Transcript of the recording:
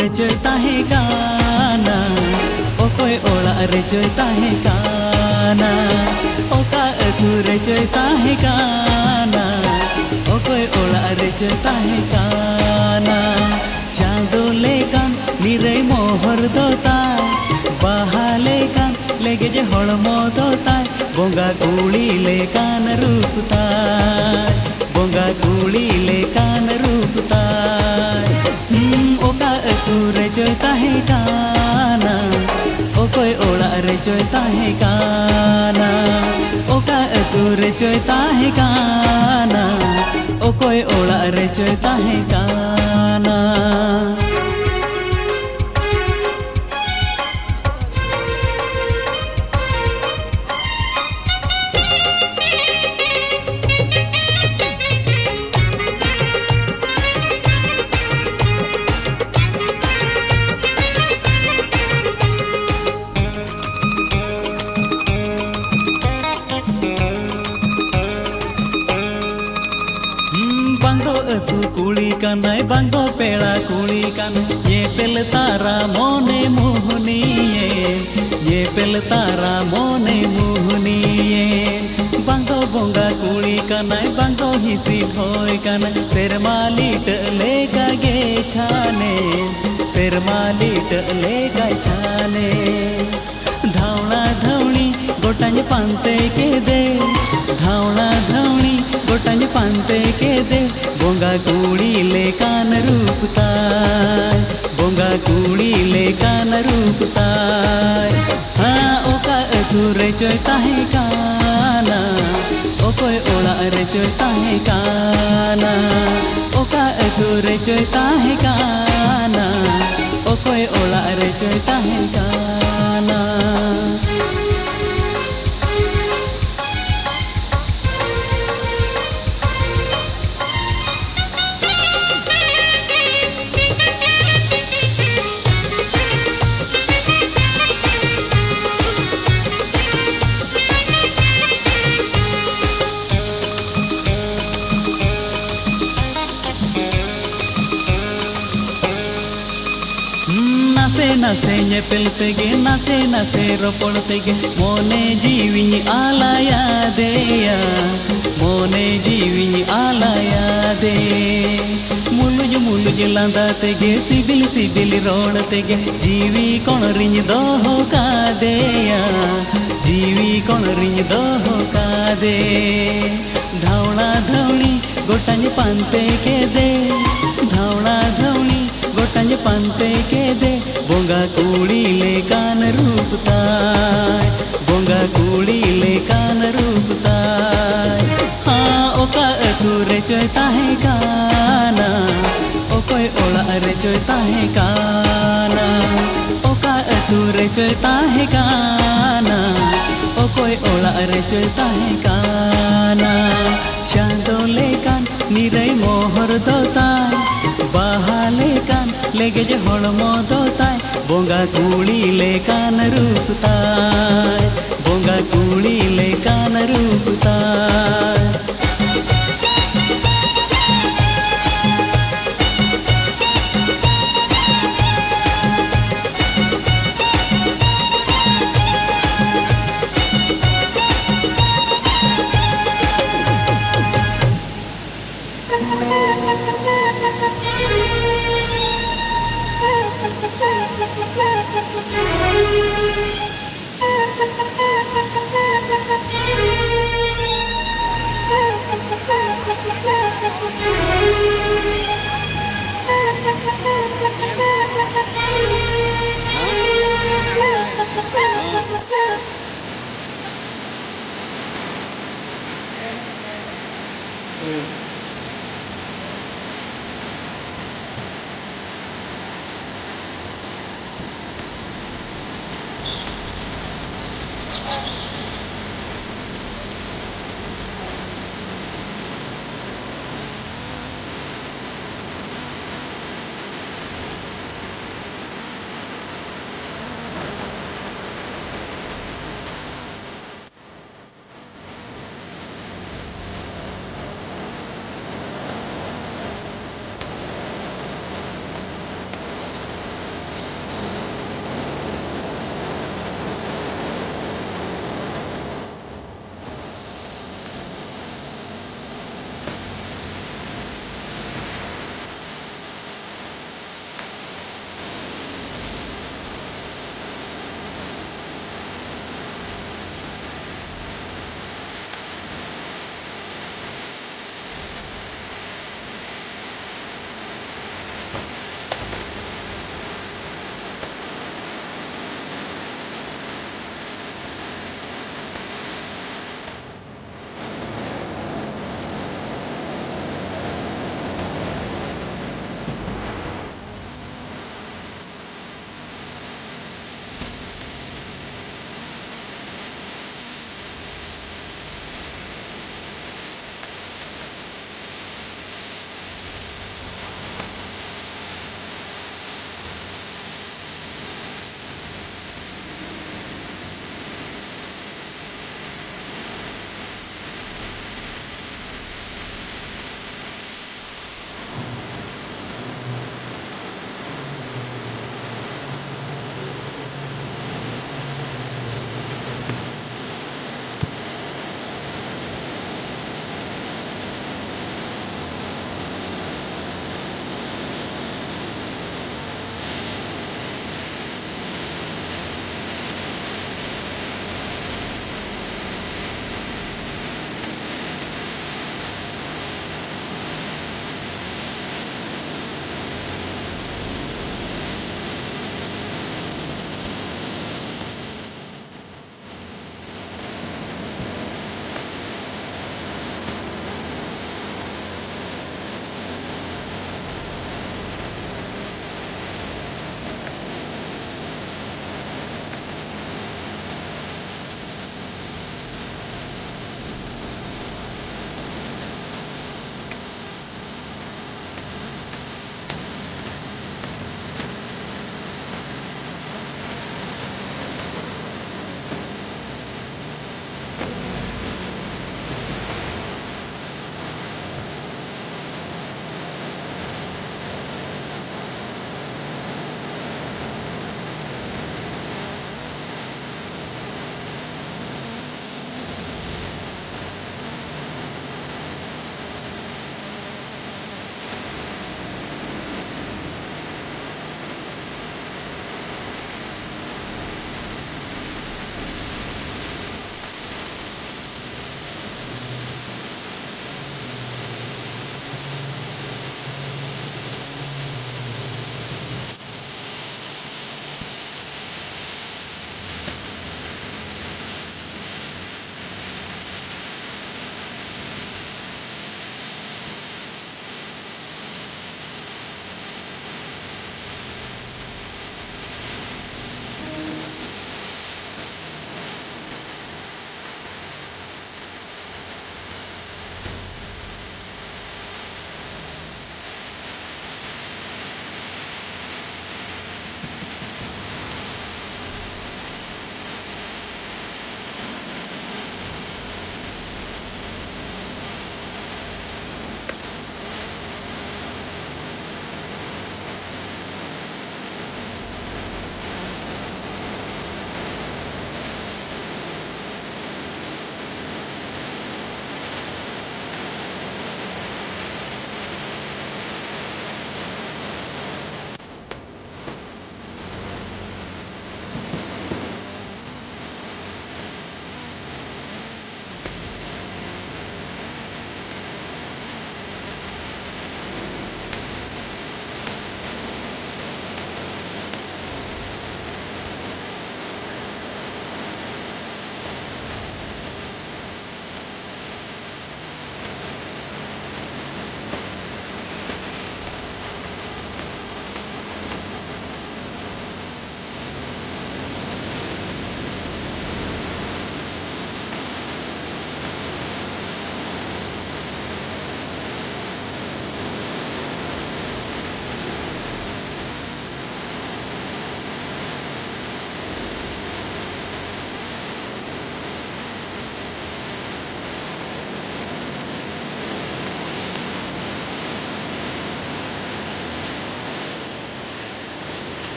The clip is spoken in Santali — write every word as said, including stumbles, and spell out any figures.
ᱨᱮᱪᱚᱭ ᱛᱟᱦᱮᱸ ᱠᱟᱱᱟ? ᱚᱠᱚᱭ ᱚᱲᱟᱜ ᱨᱮᱪᱚᱭ ᱛᱟᱦᱮᱸ ᱠᱟᱱᱟ? ᱚᱠᱟ ᱟᱹᱛᱩ ᱨᱮᱪᱚᱭ ᱛᱟᱦᱮᱸ ᱠᱟᱱᱟ? ᱚᱠᱚᱭ ᱚᱲᱟᱜ ᱨᱮᱪᱚᱭ ᱛᱟᱦᱮᱸ ᱠᱟᱱᱟ? ᱪᱟᱸᱫᱚ ᱞᱮᱠᱟᱱ ᱱᱤᱨᱟᱹᱭ ᱢᱚᱦᱚᱨ ᱫᱚ ᱛᱟᱭ, ᱵᱟᱦᱟ ᱞᱮᱠᱟᱱ ᱞᱮᱜᱮᱡ ᱦᱚᱲᱢᱚ ᱫᱚ ᱛᱟᱭ, ᱵᱚᱸᱜᱟ ᱠᱩᱲᱤ ᱞᱮᱠᱟᱱ ᱨᱩᱯ ᱛᱟᱭ, ᱵᱚᱸᱜᱟ ᱠᱩᱲᱤ ᱞᱮᱠᱟᱱ ᱨᱩᱯ ᱛᱟᱭ᱾ ᱦᱩᱸ, ᱚᱠᱟ ᱟᱹᱛᱩ ᱨᱮᱪᱚᱭ ᱛᱟᱦᱮᱸ ᱠᱟᱱᱟ? ᱚᱠᱚᱭ ᱚᱲᱟᱜ ᱨᱮᱪᱚᱭ ᱛᱟᱦᱮᱸ ᱠᱟᱱᱟ? ᱚᱠᱟ ᱟᱹᱛᱩ ᱨᱮᱪᱚᱭ ᱛᱟᱦᱮᱸ ᱠᱟᱱᱟ? ᱚᱠᱚᱭ ᱚᱲᱟᱜ ᱨᱮᱪᱚᱭ ᱛᱟᱦᱮᱸ ᱠᱟᱱᱟ? ᱵᱟᱝ ᱫᱚ ᱟᱹᱛᱩ ᱠᱩᱲᱤ ᱠᱟᱱᱟᱭ, ᱵᱟᱝ ᱫᱚ ᱯᱮᱲᱟ ᱠᱩᱲᱤ ᱠᱟᱱᱟᱭ, ᱧᱮᱯᱮᱞ ᱛᱟᱨᱟ ᱢᱚᱱᱮ ᱢᱩᱦᱱᱤᱭᱮ, ᱧᱮᱯᱮᱞ ᱛᱟᱨᱟ ᱢᱚᱱᱮ ᱢᱩᱦᱱᱤᱭᱮ᱾ ᱵᱟᱝ ᱫᱚ ᱵᱚᱸᱜᱟ ᱠᱩᱲᱤ ᱠᱟᱱᱟᱭ, ᱵᱟᱝ ᱫᱚ ᱦᱤᱥᱤ ᱦᱚᱭ ᱠᱟᱱᱟᱭ, ᱥᱮᱨᱢᱟ ᱞᱤᱴᱟᱹᱜ ᱞᱮᱠᱟ ᱜᱮ ᱪᱷᱟᱱᱮ, ᱥᱮᱨᱢᱟ ᱞᱤᱴᱟᱹᱜ ᱞᱮᱠᱟᱭ ᱪᱷᱟᱱᱮ᱾ ᱫᱷᱟᱣᱲᱟ ᱫᱷᱟᱣᱲᱤ ᱜᱚᱴᱟᱧ ᱯᱟᱱᱛᱮ ᱠᱮᱫᱮ, ᱫᱷᱟᱣᱲᱟ ᱫᱷᱟᱣᱲᱤ ᱜᱚᱴᱟᱧ ᱯᱟᱱᱛᱮ ᱠᱮᱫᱮ, ᱵᱚᱸᱜᱟ ᱠᱩᱲᱤ ᱞᱮᱠᱟᱱ ᱨᱩᱯ ᱛᱟᱭ, ᱵᱚᱸᱜᱟ ᱠᱩᱲᱤ ᱞᱮᱠᱟᱱ ᱨᱩᱯ ᱛᱟᱭ᱾ ᱦᱟᱸ, ᱚᱠᱟ ᱟᱹᱛᱩ ᱨᱮᱪᱚᱭ ᱛᱟᱦᱮᱸ ᱠᱟᱱᱟ, ᱚᱠᱚᱭ ᱚᱲᱟᱜ ᱨᱮᱪᱚᱭ ᱛᱟᱦᱮᱸ ᱠᱟᱱᱟ, ᱚᱠᱟ ᱟᱹᱛᱩ ᱨᱮᱪᱚᱭ ᱛᱟᱦᱮᱸ ᱠᱟᱱᱟ, ᱚᱠᱚᱭ ᱚᱲᱟᱜ ᱨᱮᱪᱚᱭ ᱛᱟᱦᱮᱸ ᱠᱟᱱᱟ᱾ ᱱᱟᱥᱮ ᱧᱮᱯᱮᱞ ᱛᱮᱜᱮ, ᱱᱟᱥᱮ ᱱᱟᱥᱮ ᱨᱚᱯᱚᱲ ᱛᱮᱜᱮ ᱢᱚᱱᱮ ᱡᱤᱣᱤᱧ ᱟᱞᱟᱭᱟᱫᱮᱭᱟ, ᱢᱚᱱᱮ ᱡᱤᱣᱤᱧ ᱟᱞᱟᱭᱟᱫᱮ᱾ ᱢᱩᱞᱩᱡ ᱢᱩᱞᱩᱡ ᱞᱟᱸᱫᱟ ᱛᱮᱜᱮ, ᱥᱤᱵᱤᱞ ᱥᱤᱵᱤᱞ ᱨᱚᱲ ᱛᱮᱜᱮ ᱡᱤᱣᱤ ᱠᱚᱬ ᱨᱤᱧ ᱫᱚᱦᱚ ᱠᱟᱫᱮᱭᱟ, ᱡᱤᱣᱤ ᱠᱚᱬ ᱨᱤᱧ ᱫᱚᱦᱚ ᱠᱟᱫᱮ᱾ ᱫᱷᱟᱣᱲᱟ ᱫᱷᱟᱣᱲᱤ ᱜᱚᱴᱟᱧ ᱯᱟᱱᱛᱮ ᱠᱮᱫᱮ, ᱫᱷᱟᱣᱲᱟ ᱫᱷᱟᱣᱲᱤ ᱜᱚᱴᱟᱧ ᱯᱟᱱᱛᱮ ᱠᱮᱫᱮ᱾ ᱵᱚᱸᱜᱟ ᱠᱩᱲᱤ ᱞᱮᱠᱟᱱ ᱨᱩᱯ ᱛᱟᱭ, ᱵᱚᱸᱜᱟ ᱠᱩᱲᱤ ᱞᱮᱠᱟᱱ ᱨᱩᱯ ᱛᱟᱭ᱾ ᱦᱟ, ᱚᱠᱟ ᱟᱹᱛᱩ ᱨᱮᱪᱚᱭ ᱛᱟᱦᱮᱸ ᱠᱟᱱᱟ, ᱚᱠᱚᱭ ᱚᱲᱟᱜ ᱨᱮᱪᱚᱭ ᱛᱟᱦᱮᱸ ᱠᱟᱱᱟ, ᱚᱠᱟ ᱟᱹᱛᱩ ᱨᱮᱪᱚᱭ ᱛᱟᱦᱮᱸ ᱠᱟᱱᱟ, ᱚᱠᱚᱭ ᱚᱲᱟᱜ ᱨᱮᱪᱚᱭ ᱛᱟᱦᱮᱸ ᱠᱟᱱᱟ᱾ ᱪᱟᱸᱫᱚ ᱞᱮᱠᱟᱱ ᱱᱤᱨᱟᱹᱭ ᱢᱚᱦᱚᱨ ᱫᱚ ᱛᱟᱭ, ᱵᱟᱦᱟ ᱞᱮᱠᱟᱱ ᱞᱮᱜᱮᱡ ᱦᱚᱲᱢᱚ ᱫᱚ ᱛᱟᱭ᱾ ᱵᱚᱸᱜᱟ ᱠᱩᱲᱤ ᱞᱮᱠᱟᱱ ᱨᱩᱯ ᱛᱟᱭ, ᱵᱚᱸᱜᱟ ᱠᱩᱲᱤ ᱞᱮᱠᱟᱱ ᱨᱩᱯ ᱛᱟᱭ᱾